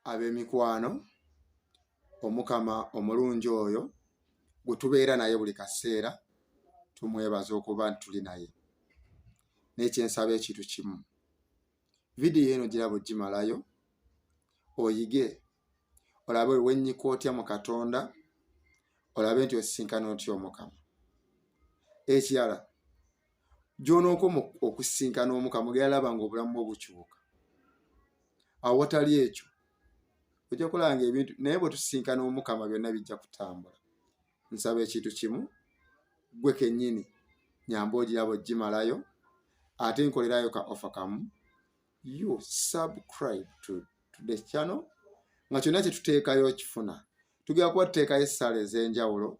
Ab'emikwano, Omukama omulungi oyo gwe tubeera naye buli kaseera, tumwebaza okuba nti tuli naye. Naye kyensaba ekintu kimu, vidiyo eno giraba ogimalayo, oyige olabe wennyika otya mu Katonda, olabe nti osisinkana otya Omukama. Ekirala, gy'onookoma okusisinkana Omukama ogenda laba ng'obulamu bwo bukyuka. Awatali ekyo ojja kulaba nga ebintu, naye bwe tusisinkana Omukama byonna bijja kutambula. Nsaba ekintu kimu, ggwe kennyini nyamba ogiraba ogimalayo, ate nkolerayo ka ofa kamu, you subscribe to the channel, nga kyonna kye tuteekayo okifuna. Tugenda kuba tuteekayo essaala ez'enjawulo,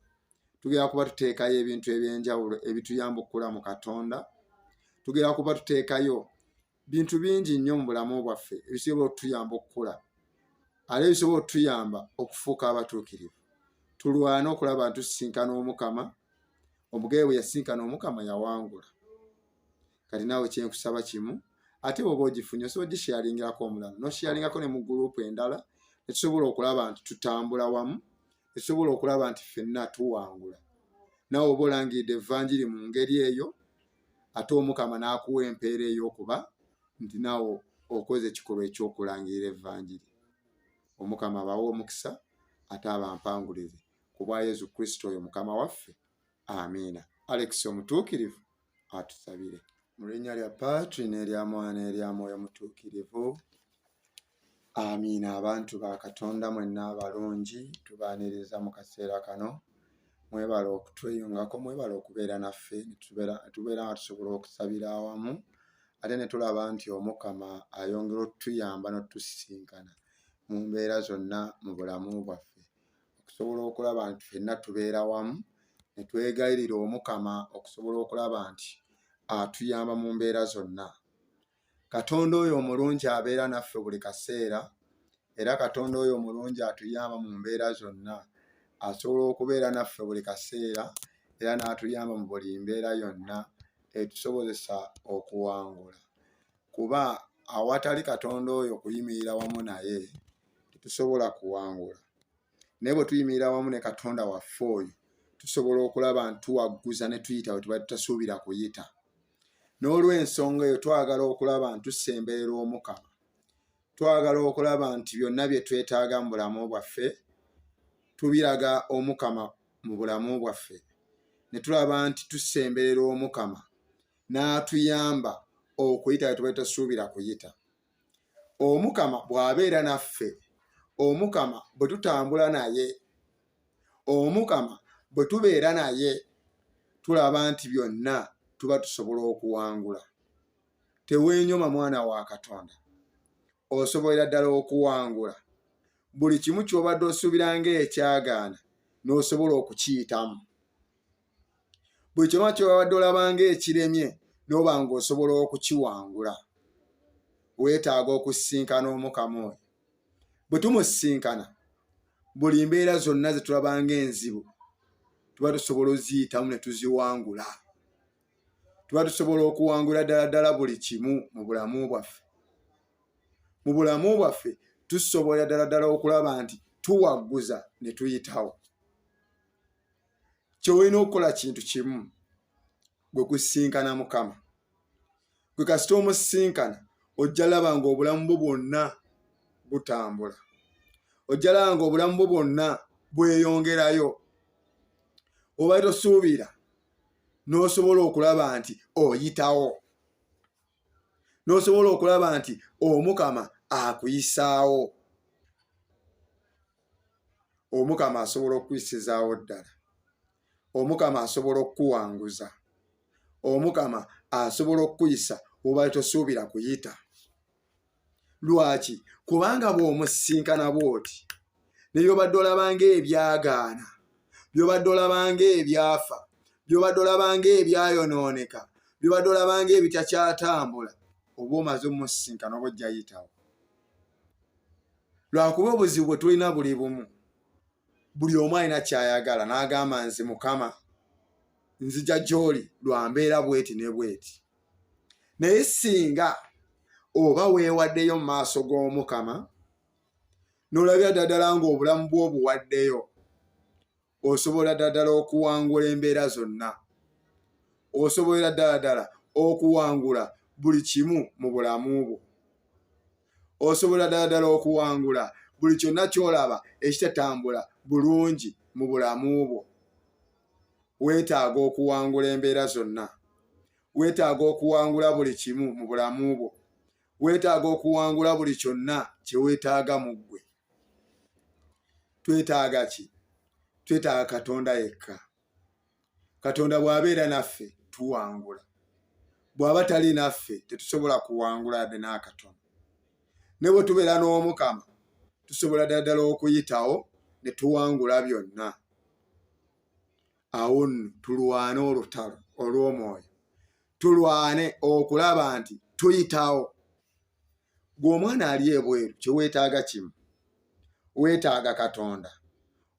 tugenda kuba tuteekayo ebintu eby'enjawulo ebituyamba okukula mu Katonda, tugenda kuba tuteekayo bintu bingi nnyo mu bulamu bwaffe ebisobola okutuyamba okukula, ate ebisobola okutuyamba okufuuka abatuukirivu. Tulwane okulaba nti tusisinkana Omukama. Omugere bwe yasinkana Omukama yawangula. Kati naawe kyenkusaba kimu, ate bw'oba ogifunye osobola ogisharingirako omulala, n'osharingako ne mu gurupu endala, ne tusobola okulaba nti tutambula wamu, ne tusobola okulaba nti ffenna tuwangula. Naawe oba olangiridde evanjiri mu ngeri eyo, ate Omukama n'akuwa empeera ey'okuba nti naawe okoze ekikolwa eky'okulangirira evanjiri. Omukama abawe omukisa ate abampangulire ku bwa Yesu Kristo oyo Mukama waffe. Amiina. Alex omutuukirivu atusabire. Mu linnya lya Patri n'erya Mwana n'erya Mwoyo Mutuukirivu. Amiina. Abantu ba Katonda mwenna abalungi, tubaaniriza mu kaseera kano. Mwebale okutweyungako, mwebale okubeera naffe, tubeera nga tusobola okusabira awamu, ate ne tulaba nti Omukama ayongera otuyamba n'otusisinkana mu mbeera zonna mu bulamu bwaffe, okusobola okulaba nti ffenna tubeera wamu ne twegayirira Omukama okusobola okulaba nti atuyamba mu mbeera zonna. Katonda oyo omulungi abeera naffe buli kaseera, era Katonda oyo omulungi atuyamba mu mbeera zonna, asobola okubeera naffe buli kaseera era n'atuyamba mu buli mbeera yonna etusobozesa okuwangula. Kuba awatali Katonda oyo kuyimirira wamu naye tetusobola kuwangula. Naye bwe tuyimirira wamu ne Katonda waffe oyo, tusobola okulaba nti tuwagguza ne tuyita we tuba tutasuubira kuyita. N'olw'ensonga eyo twagala okulaba nti tusemberera Omukama. Twagala okulaba nti byonna bye twetaaga mu bulamu bwaffe tubiraga Omukama mu bulamu bwaffe, ne tulaba nti tusemberera Omukama n'atuyamba okuyita we tuba tutasuubira kuyita. Omukama bw'abeera naffe, Omukama bwe tutambula naye, Omukama bwe tubeera naye, tulaba nti byonna tuba tusobola okuwangula. Teweenyoma mwana wa Katonda, osobolera ddala okuwangula buli kimu ky'obadde osuubira ng'ekyagaana n'osobola okukiyitamu. Buli kyonna ky'obadde olaba ng'ekiremye n'oba ng'osobola okukiwangula. Weetaaga okusisinkana Omukama oyo. Bwe tumusisinkana, buli mbeera zonna ze tulaba ng'enzibu tuba tusobola oziyitamu ne tuziwangula. Tuba tusobola okuwangula ddala ddala buli kimu mu bulamu bwaffe. Mu bulamu bwaffe tusobola ddala ddala okulaba nti tuwagguza ne tuyitawo. Ky'olina okukola kintu kimu, gwe kusisinkana Mukama. Gwe kasita omusisinkana, ojja laba ng'obulamu bwo bwonna butambula, ojja laba ng'obulamu bwo bwonna bweyongerayo. Oba tosuubira n'osobola okulaba nti oyitawo, n'osobola okulaba nti Omukama akuyisaawo. Omukama asobola okukuyisizaawo ddala. Omukama asobola okukuwanguza. Omukama asobola okukuyisa wobadde tosuubira kuyita. Lwaki? Kubanga bw'omusisinkana bw'oti, ne by'obadde olaba ng'ebyagaana, by'obadde olaba ng'ebyafa, by'obadde olaba ng'ebyayonooneka, by'obadde olaba ng'ebitakyatambula, oba omaze omusisinkana oba ojja yitawo. Lwakuba obuzibu bwe tulina buli bumu, buli omu alina ky'ayagala n'agamba nze Mukama nzija gy'oli lwa mbeera bweti ne bweti. Naye singa oba weewaddeyo mu maaso g'Omukama N'olabira ddala ddala ng'obulamu bwo obuwaddeyo, osobola ddala ddala okuwangula embeera zonna. Osobolera ddala ddala okuwangula buli kimu mu bulamu bwo. Osobola ddala ddala okuwangula buli kyonna ky'olaba ekitatambula bulungi mu bulamu bwo. Weetaaga okuwangula embeera zonna. Weetaaga okuwangula buli kimu mu bulamu bwo. Weetaaga okuwangula buli kyonna kye weetaaga mu ggwe. Twetaaga ki? Twetaaga Katonda yekka. Katonda bw'abeera naffe tuwangula, bw'aba tali naffe tetusobola kuwangula yadde n'akatono. Ne bwe tubeera n'Omukama tusobola ddala ddala okuyitawo ne tuwangula byonna. Awo nno tulwane olutalo olw'omwoyo, tulwane okulaba nti tuyitawo. Gwe omwana ali ebweru kye weetaaga kimu, weetaaga Katonda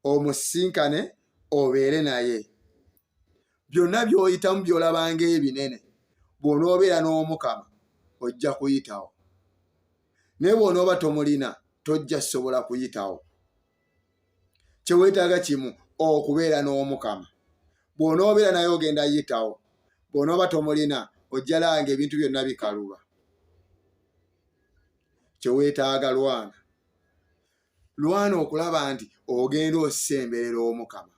omusisinkane obeere naye. Byonna by'oyitamu by'olaba ng'ebinene, bw'onoobeera n'Omukama ojja kuyitawo, naye bw'onooba tomulina tojja sobola kuyitawo. Kye weetaaga kimu, okubeera n'Omukama. Bw'onoobeera naye ogenda yitawo, bw'onooba tomulina ojja langa ebintu byonna bikaluba. Kye weetaaga lwana, lwana okulaba nti ogenda osemberera Omukama,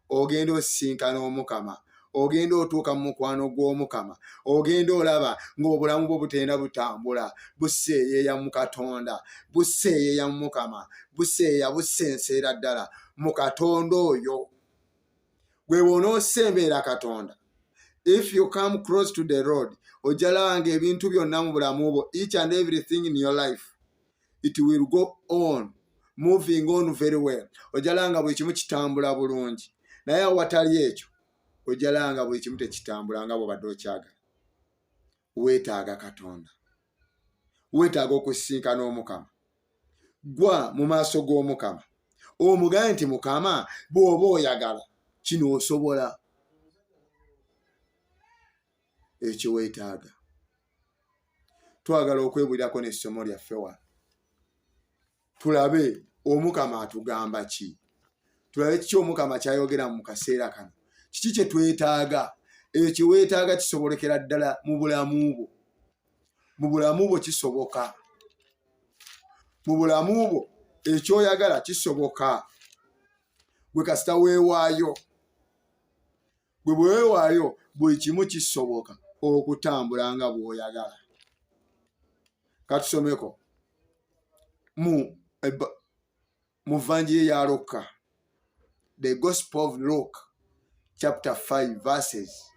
ogenda osisinkana Omukama, ogenda otuuka mu mukwano gw'Omukama, ogenda olaba ng'obulamu bwo butenda butambula, buseeyeeya mu Katonda, buseeyeeya mu Mukama, buseeyeeya busenseera ddala mu Katonda oyo. Gwe bw'onoosembeera Katonda, if you come close to the Lord, ojja laba ng'ebintu byonna mu bulamu bwo, each and everything in your life, it will go on moving on very well. Ojja laba nga buli kimu kitambula bulungi. Naye awatali ekyo ojja laba nga buli kimu tekitambula nga bw'obadde okyagala. Weetaaga Katonda, weetaaga okusisinkana Omukama. Gwa mu maaso g'Omukama omugambe nti, Mukama, bw'oba oyagala kino osobola. Ekyo weetaaga. Twagala okwebulirako n'essomo lyaffe wano, tulabe Omukama atugamba ki, tulabe kiki Omukama kyayogera mu kaseera kano, kiki kye twetaaga. Ekyo weetaaga kisobolekera ddala mu bulamu bwo. Mu bulamu bwo kisoboka, mu bulamu bwo ekyoyagala kisoboka. Gwe kasita weewaayo, gwe bwe weewaayo buli kimu kisoboka okutambula nga bw'oyagala. Katusomeko mu vanjiri ya Luka, the Gospel of Luke, chapter 5, verses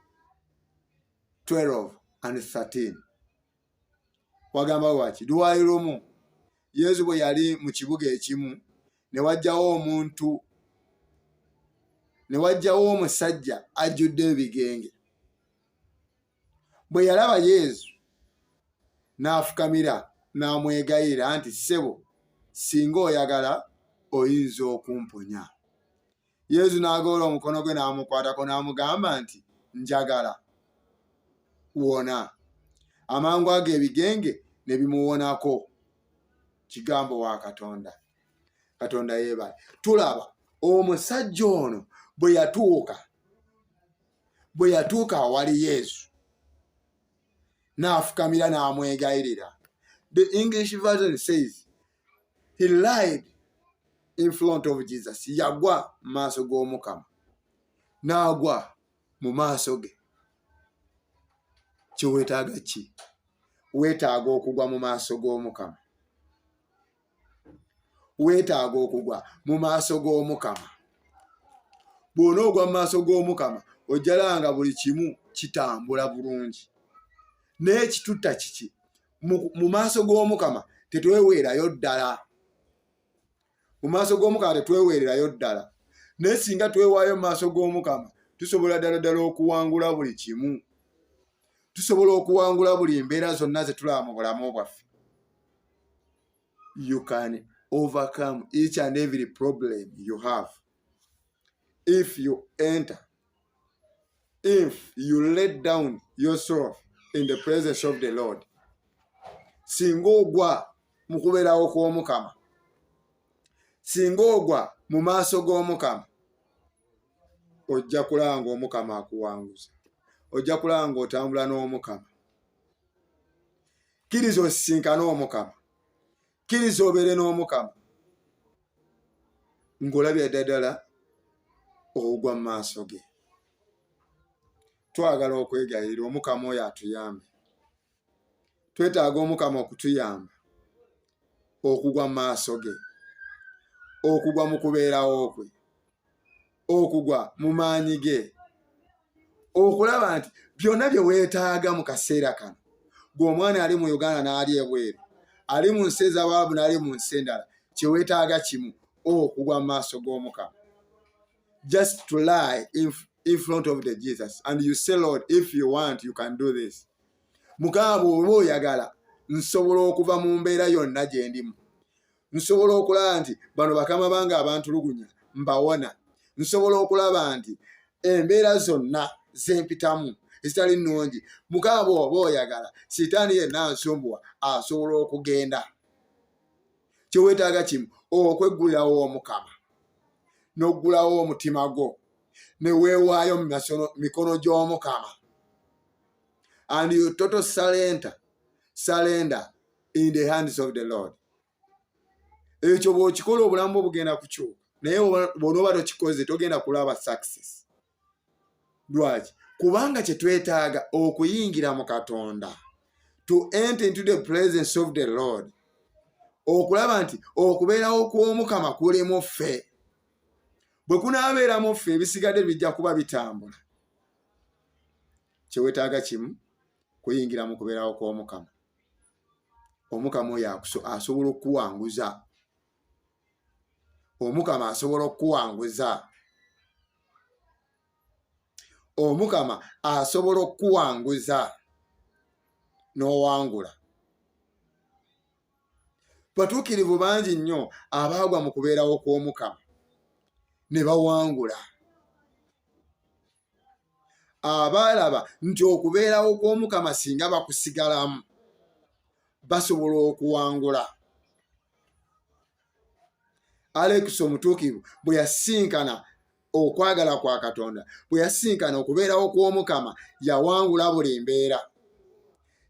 12 and 13. Wagamba waki? Lwali lumu Yesu bwe yali mu kibuga ekimu, ne wajjawo omuntu, ne wajjawo omusajja ajjudde ebigenge. Bwe yalaba Yesu, n'afukamira n'amwegayirira nti, "Ssebo, singa oyagala oyinza okumponya." Yesu n'agolola omukono gwe n'amukwatako n'amugamba nti, "Njagala, wona." Amangu ago ebigenge ne bimuwonako. Kigambo wa Katonda. Katonda yeebale. Tulaba omusajja ono bwe yatuuka awali Yesu n'afukamira n'amwegayirira. The English version says he lied in front of Jesus. Yagwa mu maaso g'Omukama, n'agwa mu maaso ge. Kyeweetaaga ki? Weetaaga okugwa mu maaso g'Omukama. Weetaaga okugwa mu maaso g'Omukama. Bw'onoogwa mu maaso g'Omukama ojja laba nga buli kimu kitambula bulungi. Naye ekitutta kiki? Mu maaso g'Omukama tetweweerayo ddala. Mu maaso g'Omukama tetweweererayo ddala, naye singa twewaayo mu maaso g'Omukama tusobola ddala ddala okuwangula buli kimu. Tusobola okuwangula buli mbeera zonna ze tulaba mu bulamu bwaffe. You can overcome each and every problem you have if you enter, if you let down yourself in the presence of the Lord. Singa ogwa mu kubeerawo kw'Omukama. Singa ogwa mu maaso g'Omukama, ojja kulaba ng'Omukama akuwanguza, ojja kulaba ng'otambula n'Omukama. Kkiriza osisinkane Omukama, kkiriza obeere n'Omukama ng'olabira ddala ogwa mu maaso ge. Twagala okwegayirira Omukama oyo atuyambe. Twetaaga Omukama okutuyamba okugwa mu maaso ge, okugwa mu kubeerawo kwe, okugwa mu maanyi ge, okulaba nti byonna bye weetaaga mu kaseera kano, gwe omwana ali mu Uganda n'ali ebweru, ali mu nsi ez'Abawarabu n'ali mu nsi endala, kye weetaaga kimu, okugwa mu maaso g'Omukama. Just to lie in front of the Jesus and you say, "Lord, if you want, you can do this." Mukama, bw'oba oyagala, nsobola okuva mu mbeera yonna gye ndimu. Nsobola okulaba nti bano bakama bange abantulugunya mbawona. Nsobola okulaba nti embeera zonna zempitamu ezitali nnungi, Mukama bw'oba oyagala, sitaani yenna nsumbuwa asobola okugenda. Kyeweetaaga kimu, okweggulirawo Omukama n'oggulawo omutima gwo ne weewaayo mu mikono gy'Omukama, and you total surrender in the hands of the Lord. Ekyo bw'okikola, obulamu bwo bugenda kukyuka, naye bw'onooba tokikoze, togenda kulaba success. Lwaki? Kubanga kye twetaaga okuyingira mu Katonda, to enter into the presence of the Lord, okulaba nti okubeerawo kw'Omukama kuli mu ffe. Bwe kunaabeera mu ffe, ebisigadde bijja kuba bitambula. Kyewetaaga kimu, kuyingira mu kubeerawo kw'Omukama. Omukama oyo asobola okukuwanguza. Omukama asobola okukuwanguza. Omukama asobola okukuwanguza n'owangula. Batuukirivu bangi nnyo abaagwa mu kubeerawo kw'Omukama ne bawangula, abaalaba nti okubeerawo kw'Omukama singa bakusigalamu, basobola okuwangula. Alex omutuukirivu bwe yasinkana okwagala kwa Katonda, bwe yasinkana okubeerawo kw'Omukama, yawangula buli mbeera.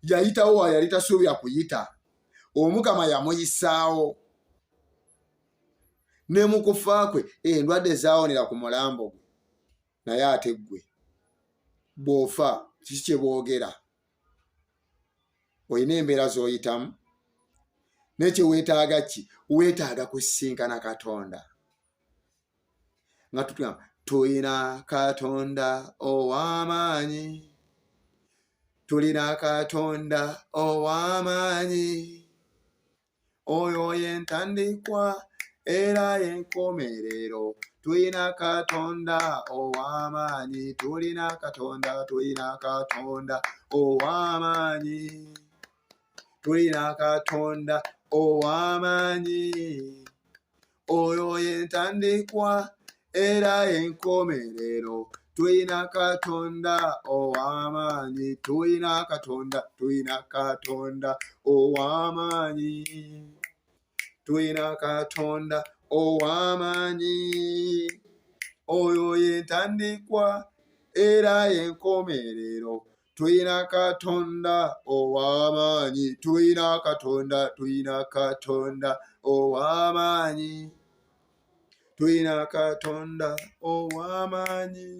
Yayitawo wa yali tasuubira kuyita. Omukama yamuyisaawo. Ne mu kufa kwe, endwadde zaawonera ku mulambo gwe. Naye ate ggwe bw'ofa, kiki kye boogera? Olina embeera z'oyitamu, naye kye weetaaga ki? Weetaaga kusisinkana Katonda. Nga tutugamba, tulina Katonda ow'amaanyi, tulina Katonda ow'amaanyi, oyo yentandikwa era yenkomerero. Tulina Katonda ow'amaanyi, tulina Katonda, tulina Katonda ow'amaanyi, tulina Katonda ow'amaanyi, oyo yentandikwa era enkomerero. Tulina Katonda ow'amaanyi, tulina Katonda, tulina Katonda ow'amaanyi, tulina Katonda ow'amaanyi, oyo yentandikwa era enkomerero. Tulina Katonda ow'amaanyi, tulina Katonda, tulina Katonda ow'amaanyi, tulina Katonda ow'amaanyi,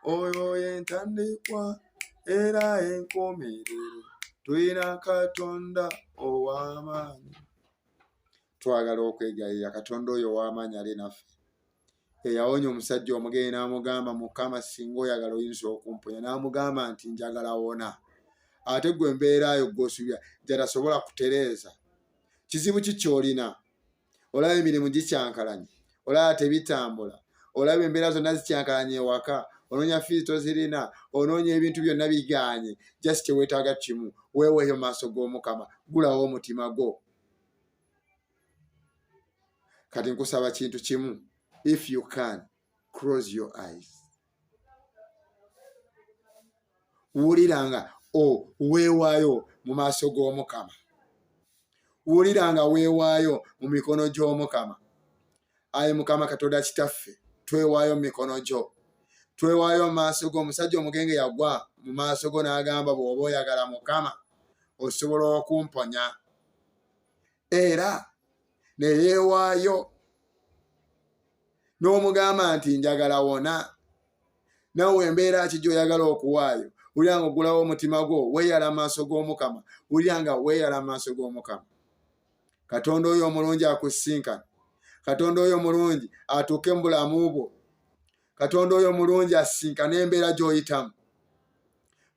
oyo yentandikwa era enkomerero. Tulina Katonda ow'amaanyi. Twagala okwegayirira Katonda oyo ow'amaanyi ali naffe, eyawonya omusajja omugere n'amugamba, "Mukama, singa oyagala, oyinza okumponya." N'amugamba nti, "Njagala, wona." Ate gwe embeerayo gw'osuubira gyatasobola kutereeza, kizibu ki ky'olina? Olaba emirimu gikyankalanye, olaba tebitambula, olaba embeera zonna zikyankalanye ewaka, onoonya fees tozirina, onoonya ebintu byonna biganye. Just kyeweetaaga kimu, weeweeyo maaso g'Omukama, gulawo omutima gwo. Kati nkusaba kintu kimu, if you can close your eyes, wulira nga weewaayo mu maaso g'Omukama. Wulira nga weewaayo mu mikono gy'Omukama. Ayi Mukama Katonda Kitaffe, twewaayo mu mikono gyo, twewaayo mu maaso go. Omusajja omugenge yagwa mu maaso go n'agamba, bw'oba oyagala Mukama, osobola okumponya. Era ne yeewaayo n'omugamba nti njagala wona. Nawe embeera ki gy'oyagala okuwaayo? Wulira nga ogulawo omutima gwo, weeyala maaso g'Omukama. Wulira nga weeyala maaso g'Omukama. Katonda oyo omulungi akusinkana. Katonda oyo omulungi atuuke mu bulamu bwo. Katonda oyo omulungi asinkane embeera gy'oyitamu.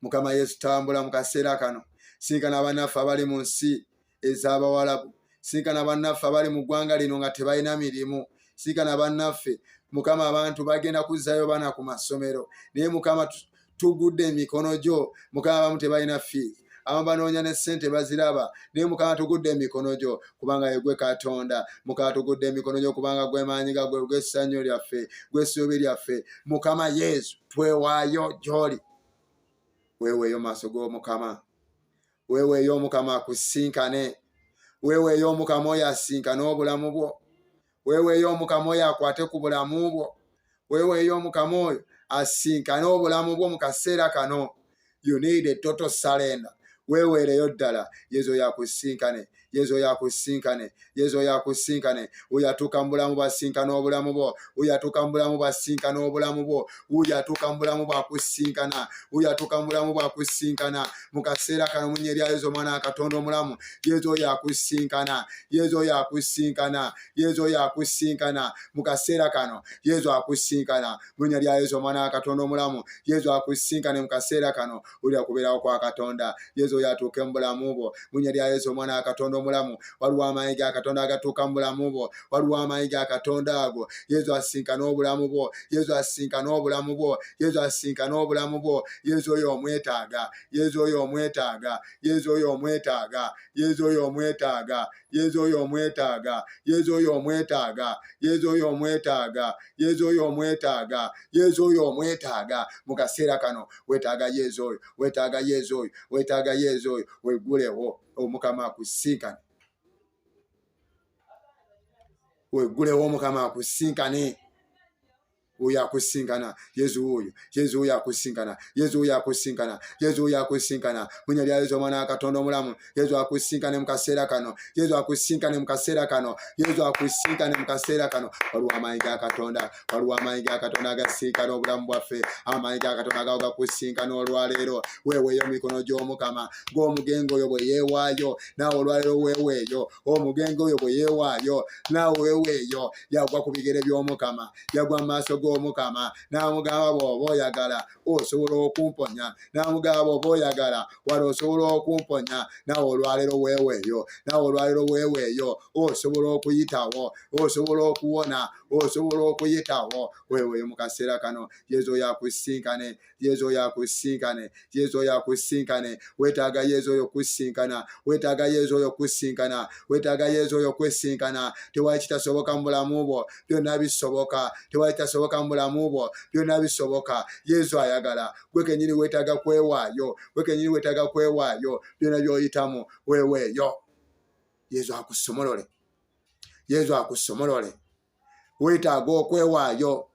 Mukama Yesu, tambula mu kaseera kano. Sinkana bannaffe abali mu nsi ez'Abawalabu. Sinkana bannaffe abali mu ggwanga lino nga tebalina mirimu. Sinkana bannaffe, Mukama. Abantu bagenda kuzzayo baana ku masomero, naye Mukama, tugudde emikono gyo. Mukama, abamu tebalina fees, abamu banoonya ne ssente baziraba, naye Mukama, tugudde emikono gyo kubanga yegwe Katonda. Mukama, tugudde emikono gyo kubanga gwe maanyi gagwe, gwessanyu lyaffe, gwessuubi lyaffe. Mukama Yesu, twewaayo gy'oli. Weeweeyo maaso g'Omukama. Weeweeyo Omukama akusinkane. Weeweeyo Omukama oyo asinkane obulamu bwo. Weeweeyo Omukama oyo akwate ku bulamu bwo. Weeweeyo Omukama oyo asinkane obulamu bwo mu kaseera kano. You need a total surrender. Weeweereyo ddala. Yezu oyo akusinkane. Yezu oyo akusinkane. Yezu oyo akusinkane. Oyo atuuka mu bulamu bwasinkana obulamu bwo. Oyo atuuka mu bulamu bwasinkana obulamu bwo. Oyo atuuka mu bulamu bwakusinkana. Oyo atuuka mu bulamu bwakusinkana mu kaseera kano, mu nnya erya Yezu omwana wa Katonda omulamu. Yezu oyo akusinkana. Yezu oyo akusinkana. Yezu oyo akusinkana mu kaseera kano. Yezu akusinkana mu linnya lya Yezu omwana wa Katonda omulamu. Yezu akusinkane mu kaseera kano. Wulira kubeerawo kwa Katonda. Yezu oyo atuuke mu bulamu bwo mu linnya lya Yezu omwana wa Katonda omulamu. Waliwo amaanyi ga Katonda agatuuka mu bulamu bwo. Waliwo amaanyi ga Katonda ago. Yezu asinkane obulamu bwo. Yezu asinkane obulamu bwo. Yezu asinkane obulamu bwo. Yezu oyo omwetaaga. Yezu oyo omwetaaga. Yezu oyo omwetaaga. Yezu oyo omwetaaga. Yezu oyo omwetaaga. Yezu oyo omwetaaga. Yezu oyo omwetaaga. Yezu oyo omwetaaga. Yezu oyo omwetaaga mu kaseera kano. Weetaaga Yezu oyo. Weetaaga Yezu oyo. Weetaaga Yezu oyo. Weggulewo Omukama akusinkane. Weggulewo Omukama akusinkane. Oyo akusinkana, Yezu wuuyo. Yezu oyo akusinkana. Yezu oyo akusinkana. Yezu oyo akusinkana munya lya Yezu omwana wa Katonda omulamu. Yezu akusinkane mu kaseera kano. Yezu akusinkane mu kaseera kano. Yezu akusinkane mu kaseera kano. Waliwo amaanyi ga Katonda. Waliwo amaanyi ga Katonda agasinkana obulamu bwaffe. Amaanyi ga Katonda agawo gakusinkana olwaleero. Weeweeyo mikono gy'Omukama ng'omugenge oyo bwe yeewaayo. Naawe olwaleero weeweeyo. Omugenge oyo bwe yeewaayo, naawe weeweeyo. Yagwa ku bigere by'Omukama, yagwa mu maaso g'Omukama n'amugamba, bw'oba oyagala osobola okumponya. N'amugamba, bw'oba oyagala wala osobola okumponya. Naawe olwaleero weeweeyo. Naawe olwaleero weeweeyo. Osobola okuyitawo, osobola okuwona, osobola okuyitawo. Weeweeyo mu kaseera kano. Yezu oyo akusinkane. Yezu oyo akusinkane. Yezu oyo akusinkane. Weetaaga Yezu oyo kusinkana. Weetaaga Yezu oyo kusinkana. Weetaaga Yezu oyo kwesinkana. Tewali kitasoboka mu bulamu bwo, byonna bisoboka. Tewali kitasoboka mu bulamu bwo, byonna bisoboka. Yezu ayagala. Gwe kennyini weetaaga kwewaayo. Gwe kennyini weetaaga kwewaayo. Byonna by'oyitamu, weeweeyo. Yezu akusomolole. Yezu akusomolole. Weetaaga okwewaayo.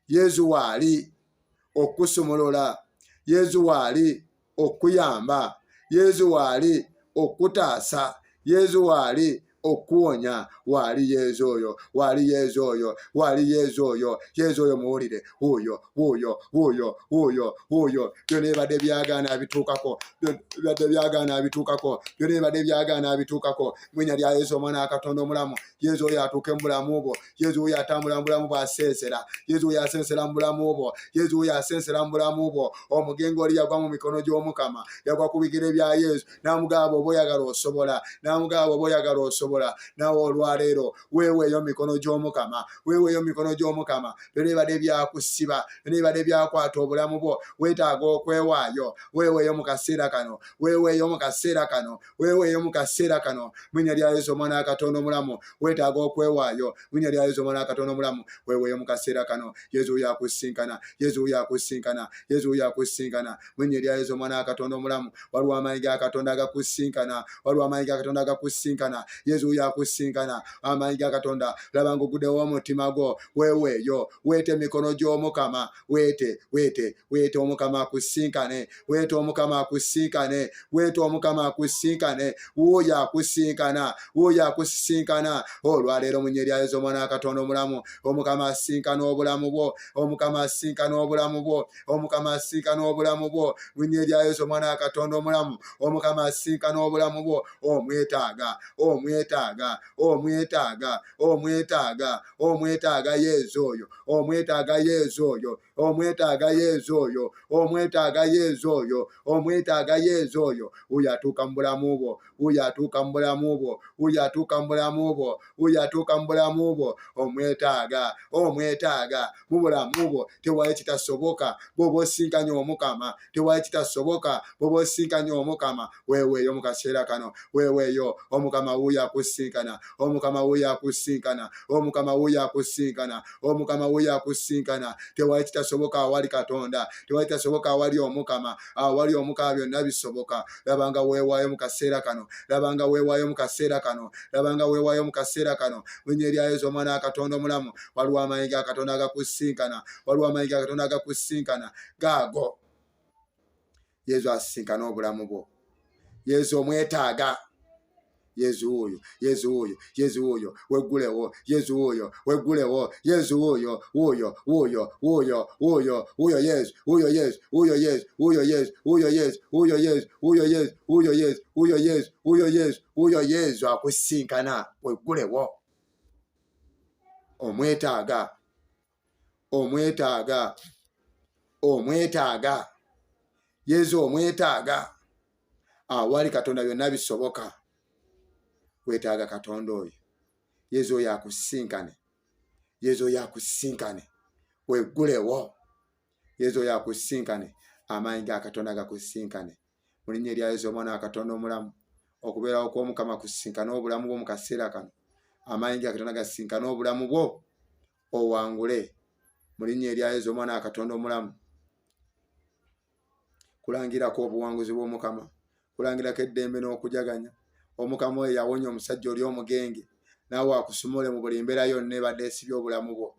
Yezu waali okukusumulula. Yezu waali okukuyamba. Yezu waali okukutaasa. Yezu waali okukuwonya. Waali Yezu oyo. Waali Yezu oyo. Waali Yezu oyo. Yezu oyo muwulire. Wuuyo, wuuyo, wuuyo, wuuyo, wuuyo. Byonna ebibadde byagaana abituukako. Byonna byagaana abituukako. Byonna ebibadde byagaana abituukako. Mu linnya lya Yesu omwana wa Katonda omulamu. Yezu oyo atuuke mu bulamu bwo. Yezu oyo atambula mu bulamu bw'asensera. Yezu oyo asensera mu bulamu bwo. Yezu oyo asensera mu bulamu bwo. Omugenge oli yagwa mu mikono gy'Omukama, yagwa ku bigere bya Yesu n'amugamba, bw'oba oyagala osobola. N'amugamba, bw'oba oyagala osobola. tasobola. Naawe olwaleero weeweeyo mu mikono gy'Omukama, weeweeyo mu mikono gy'Omukama. Byonna ebibadde byakusiba, byonna ebibadde byakwata obulamu bwo, weetaaga okwewaayo. Weeweeyo mu kaseera kano, weeweeyo mu kaseera kano, weeweeyo mu kaseera kano. Mu linnya lya Yesu Omwana wa Katonda omulamu, weetaaga okwewaayo. Mu linnya lya Yesu Omwana wa Katonda omulamu, weeweeyo mu kaseera kano. Yesu wuyo akusinkana, Yesu wuyo akusinkana, Yesu wuyo akusinkana. Mu linnya lya Yesu Omwana wa Katonda omulamu, waliwo amaanyi ga Katonda agakusinkana, waliwo amaanyi ga Katonda agakusinkana. Yesu wuyo akusinkana, amaanyi ga Katonda. Laba ng'oguddewo omutima gwo, weeweeyo, weete emikono gy'Omukama, weete, weete, weete Omukama akusinkane, weete Omukama akusinkane, weete Omukama akusinkane. Wuuyo akusinkana, wuuyo akusisinkana olwaleero mu nnyeri ya Yesu Omwana wa Katonda omulamu. Omukama asinkana obulamu bwo, Omukama asinkana obulamu bwo, Omukama asinkana obulamu bwo mu nnyeri ya Yesu Omwana wa Katonda omulamu. Omukama asinkana obulamu bwo. Omwetaaga, omwetaaga, omwetaaga, omwetaaga, omwetaaga Yesu oyo, omwetaaga Yesu oyo, omwetaaga Yesu oyo, omwetaaga Yesu oyo, omwetaaga Yesu oyo. Wuuyo atuuka mu bulamu bwo, wuuyo atuuka mu bulamu bwo, wuuyo atuuka mu bulamu bwo, wuuyo atuuka mu bulamu bwo. Omwetaaga, omwetaaga mu bulamu bwo. Tewali kitasoboka bw'oba osinkanye Omukama, tewali kitasoboka bw'oba osinkanye Omukama. Weeweeyo mu kaseera kano, weeweeyo. Omukama wuuyo akusinkana, Omukama wuuyo akusinkana, Omukama wuuyo akusinkana, Omukama wuuyo akusinkana. Tewali kitasoboka awali Katonda, tewali kitasoboka awali Omukama. Awali Omukama byonna bisoboka. Laba nga weewaayo mu kaseera kano, laba nga weewaayo mu kaseera kano, laba nga weewaayo mu kaseera kano. Mu linnya erya Yesu Omwana wa Katonda omulamu, waliwo amaanyi ga Katonda agakusinkana, waliwo amaanyi ga Katonda agakusinkana. Gaago Yesu asisinkana obulamu bwo. Yesu omwetaaga. Yesu wuuyo, Yesu wuuyo, Yesu wuuyo, weggulewo. Yesu wuuyo, weggulewo. Yesu wuuyo, wuuyo, wuuyo, wuuyo, wuuyo, wuuyo Yesu, wuuyo Yesu, wuuyo Yesu, wuuyo Yesu, wuuyo Yesu, wuuyo Yesu, wuuyo Yesu, wuuyo Yesu, wuuyo Yesu, wuuyo Yesu, wuuyo Yesu akusinkana, weggulewo. Omwetaaga, omwetaaga, omwetaaga Yesu, omwetaaga. Awali Katonda byonna bisoboka. Weetaaga Katonda oyo, Yesu oyo akusinkane, Yesu oyo akusinkane, weggulewo. Yesu oyo akusinkane, amaanyi ga Katonda gakusinkane. Mu linnya erya Yesu Omwana wa Katonda omulamu, okubeerawo kw'Omukama kusisinkane obulamu bwo mu kaseera kano. Amaanyi ga Katonda gasisinkane obulamu bwo, owangule. Mu linnya erya Yesu Omwana wa Katonda omulamu, kulangirako obuwanguzi bw'Omukama, kulangirako eddembe n'okujaganya. Omukama oyo yawonya omusajja oli omugenge, naawe akusumule mu buli mbeera yonna ebadde esibye obulamu bwo.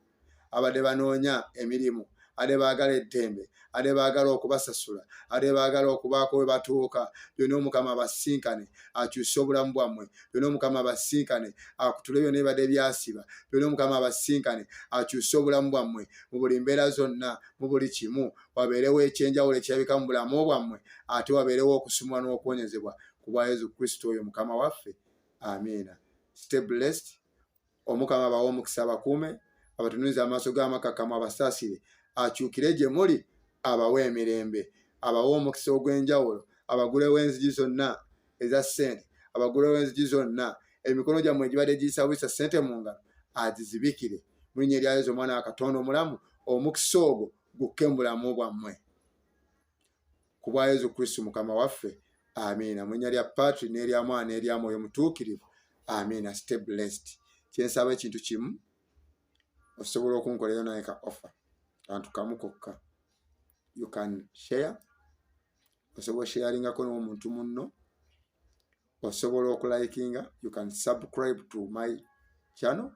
Abadde banoonya emirimu, ade baagala eddembe, ade baagala okubasasula, ade baagala okubaako we batuuka, byonna Omukama abasinkane, akyuse obulamu bwammwe. Byonna Omukama abasinkane, akutule byonna ebibadde byasiba. Byonna Omukama abasinkane, akyuse obulamu bwammwe mu buli mbeera zonna, mu buli kimu. Wabeerewo ekyenjawulo ekirabika mu bulamu bwammwe, ate wabeerewo okusumulwa n'okuwonyezebwa ku bwa Yesu Kristo oyo Mukama waffe. Amiina. Stay blessed. Omukama abawe omukisa, abakuume, abatunulize amaaso g'amakakkamu, abasaasire, akyukire gye muli, abawe emirembe, abawe omukisa ogw'enjawulo, abagulewo enzigi zonna eza ssente, abagulewo enzigi zonna, emikono gyammwe egibadde giyisabuyisa ssente mu ngalo agizibikire. Mu linnya erya Yesu Omwana wa Katonda omulamu, omukisa ogwo gukke mu bulamu bwammwe ku bwa Yesu Kristo Mukama waffe. Amiina. Mu linnya lya Patri n'erya Mwana n'erya Mwoyo Mutuukirivu. Amiina. Stay blessed. Kyensaba ekintu kimu, osobola okunkolerayo naye ka offer kantu kamu kokka. You can share, osobola osharingako n'omuntu munno, osobola okulikinga, you can subscribe to my channel,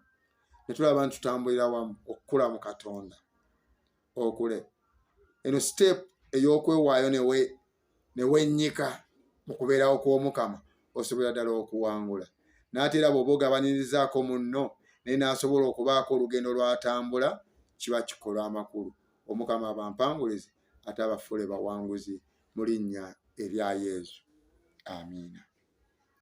ne tulaba nti tutambulira wamu okukula mu Katonda. Okule eno step ey'okwewaayo ne wennyika mu kubeerawo kw'Omukama, osobola ddala okuwangula. N'ate era bw'oba ogabanirizaako munno naye n'asobola okubaako olugendo lw'atambula, kiba kikola amakulu. Omukama abampangulize ate abafuule bawanguzi mu linnya erya Yesu. Amiina.